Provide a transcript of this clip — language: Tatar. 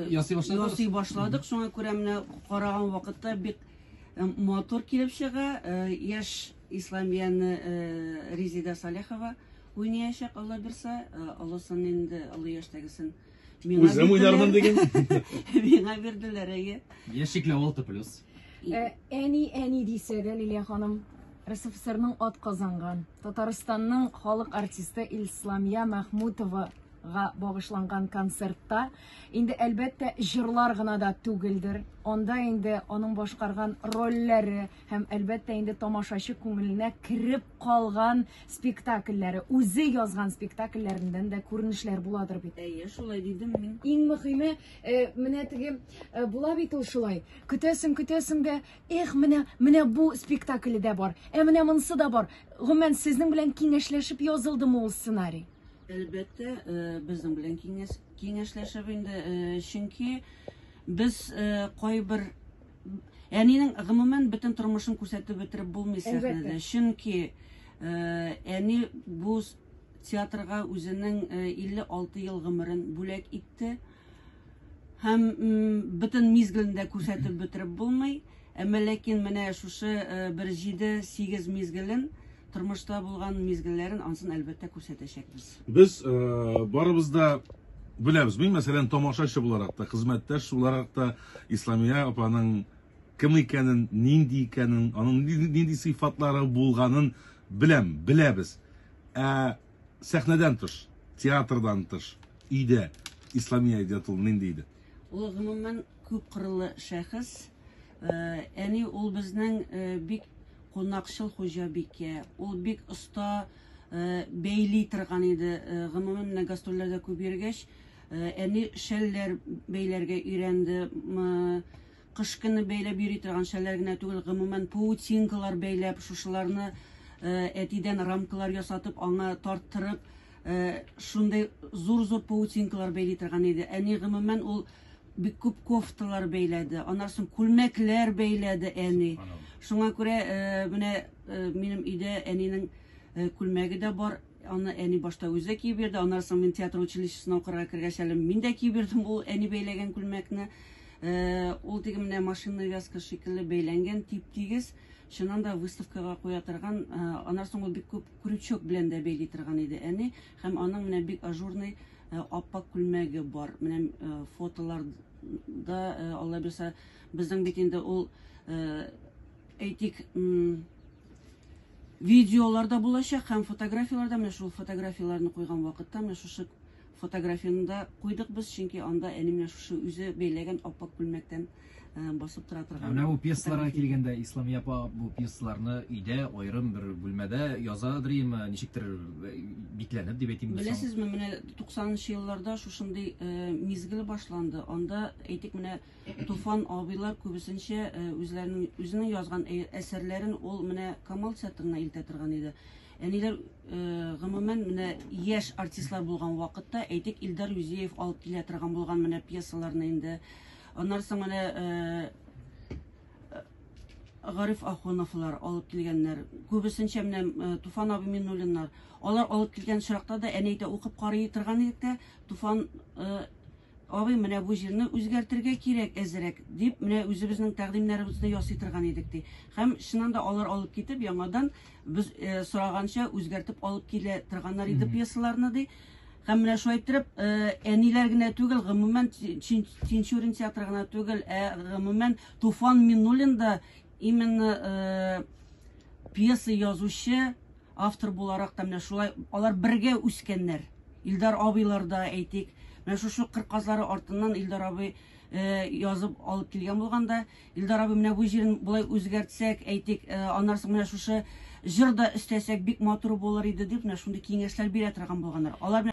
Ясый башладыгыз? Ясый башладык. Шуңа күрә менә караган вакытта бик матур килеп чыга. Яшь Исламияне Резида Салихова уйнаячак, Алла бирса. Олысын инде, олы яшьтәгесен миңа Үзем уйнармын бирделәр. диген. Миңа бирделәр, әйе. Яшь чикләү 6 плюс. Әни, әни дисә дә, Лилия ханым, РСФСРның атказанган, Татарстанның халык артисты Исламия Мәхмүтовага багышланган концертта инде, әлбәттә, җырлар гына да түгелдер. Анда инде аның башкарган рольләре һәм, әлбәттә, инде тамашачы күңеленә кереп калган спектакльләре, үзе язган спектакльләреннән дә күренешләр буладыр бит. Әйе, шулай дидем мин. Иң мөхиме, менә теге була бит ул шулай. Көтәсең, көтәсең дә, эх, менә, менә бу спектакле дә бар, ә менә монысы да бар. Гомумән, сезнең белән киңәшләшеп язылдымы ул сценарий? Әлбәттә, безнең белән киңәшләшеп инде, чөнки без кайбер әнинең гомумән бөтен тормышын күрсәтеп бетереп булмый сәхнәдә. Чөнки әни бу театрга үзенең 56 ел гомерен бүләк итте. Һәм бөтен мизгелен дә күрсәтеп бетереп булмый. Әмма ләкин менә шушы бер 7-8 мизгелен, тормышта булган мизгелләрен ансын әлбәттә күрсәтәчәкбез. Без барыбыз да беләбез. Мин, мәсәлән, тамашачы буларак та, хезмәттәш буларак та Исламия апаның кем икәнен, нинди икәнен, аның нинди сыйфатлары булганын беләм, беләбез. Ә сәхнәдән тыш, театрдан тыш, өйдә Исламия Идиятуллина нинди иде? Ул гомумән күп кырлы шәхес. Әни ул безнең бик кунакчыл хуҗабикә. Ул бик оста бәйли торган иде. Гомумән менә гастрольләрдә күп йөргәч, әни шәлләр бәйләргә өйрәнде. Кыш көне бәйләп йөри торган шәлләр генә түгел, гомумән паутинкалар бәйләп, шушыларны әтидән рамкалар ясатып, аңа тарттырып, шундый зур-зур паутинкалар бәйли торган иде. Әни гомумән ул бик күп кофталар бәйләде, аннан соң күлмәкләр бәйләде әни. Шуңа күрә менә минем өйдә әнинең күлмәге дә бар. Аны әни башта үзе киеп йөрде, аннан соң мин театр училищесына укырга кергәч әле мин дә киеп йөрдем ул әни бәйләгән күлмәкне. Ул теге менә машинная вязка шикелле бәйләнгән, тип-тигез, чыннан да выставкага куя торган. Аннан соң ул бик күп крючок белән дә бәйли торган иде әни, һәм аның менә бик ажурный аппак күлмәге бар. Менә фотоларда, Алла бирсә, безнең бит инде ул, әйтик, видеолар да булачак һәм фотографияләр дә. Менә шул фотографияләрне куйган вакытта менә шушы фотографияне дә куйдык без, чөнки анда әни менә шушы үзе бәйләгән аппак күлмәктән басып тора торган. Менә бу пьесаларга килгәндә, Исламия апа бу пьесаларны өйдә аерым бер бүлмәдә язадыр име, ничектер бикләнеп дип әйтимме соң? Беләсезме, менә 90 елларда шушындый мизгел башланды. Анда, әйтик, менә Туфан абыйлар күбесенчә үзләренең үзенең язган әсәрләрен ул менә Камал театрына илтә торган иде. Әниләр, гомумән, менә яшь артистлар булган вакытта, әйтик, Илдар Юзеев алып килә торган булган менә пьесаларны инде. Аннан соң менә Гариф Ахуновлар алып килгәннәр. Күбесенчә менә Туфан абый Миннуллиннар. Алар алып килгән очракта да әни әйтә, укып карый торган идек тә, Туфан абый, менә бу җирне үзгәртергә кирәк әзрәк, дип, менә үзебезнең тәкъдимнәребезне ясый торган идек, ди. Һәм чыннан да алар алып китеп, яңадан без сораганча үзгәртеп алып килә торганнар иде пьесаларны, ди. Һәм менә шулай иттереп, әниләр генә түгел, гомумән Тинчурин театры гына түгел, ә гомумән Туфан Миннуллин да именно пьеса язучы автор буларак та менә шулай алар бергә үскәннәр. Илдар абыйлар да, әйтик, менә шушы кыр казлары артыннан Илдар абый язып алып килгән булганда, Илдар абый, менә бу җирен болай үзгәртсәк, әйтик, аннан соң менә шушы җыр да өстәсәк бик матур булыр иде дип, менә шундый киңәшләр бирә торган булганнар. Алар